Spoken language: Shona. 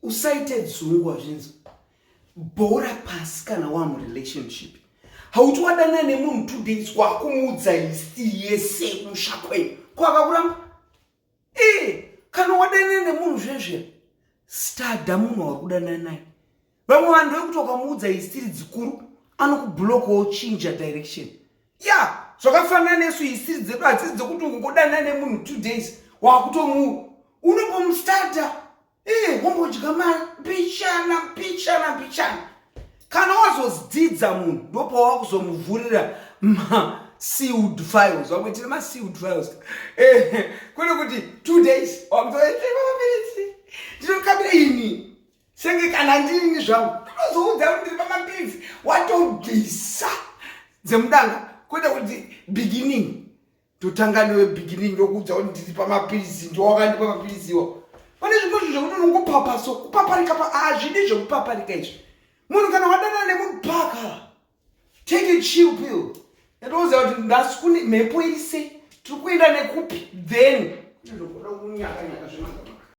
Usaite dzungu, hazvinzi bhora pasi kana wamurelationship. Hauti wadanana nemunhu 2 days, wakumuudza history yese kumusha kwenyu, kwakakuramba. Ee, kana wadanana nemunhu zvezve, study munhu wauri kudanana naye. Vamwe vanhu vekuti wakamuudza history dzikuru, anokublokawo, chinja direction ya. Zvakafanana nesu, history dzedu hadzisi dzekuti ungodanana nemunhu 2 days wakutomu unombomustudy. Ee, wombodya mari mbichana mbichana mbichana. Kana wazodzidza munhu, ndopawakuzomuvhurira masealed files. Vamwe tine masealed files. Kwete kuti 2 days wakutomapiritsi, ndinokabira ini senge kana ndirini zvangu, ndinozoudza kuti ndiri pamapiritsi, watobvisa dzemudanga. Kwete kuti beginning totanga newe beginning, ndokuudza kuti ndiri pamapiritsi, ndowakandipa mapiritsi iwa. Pane zvimwe zvinhu zvekuti unongopapa, so kupaparika pa hazvidi zvekupaparika izvi. Munhu kana wadanana nemunhu, paka take a chill pill, yatouziva kuti nhasi kune mhepo iri sei, tiri kuenda nekupi, then zvokuda kunyakanyaka zvemagama.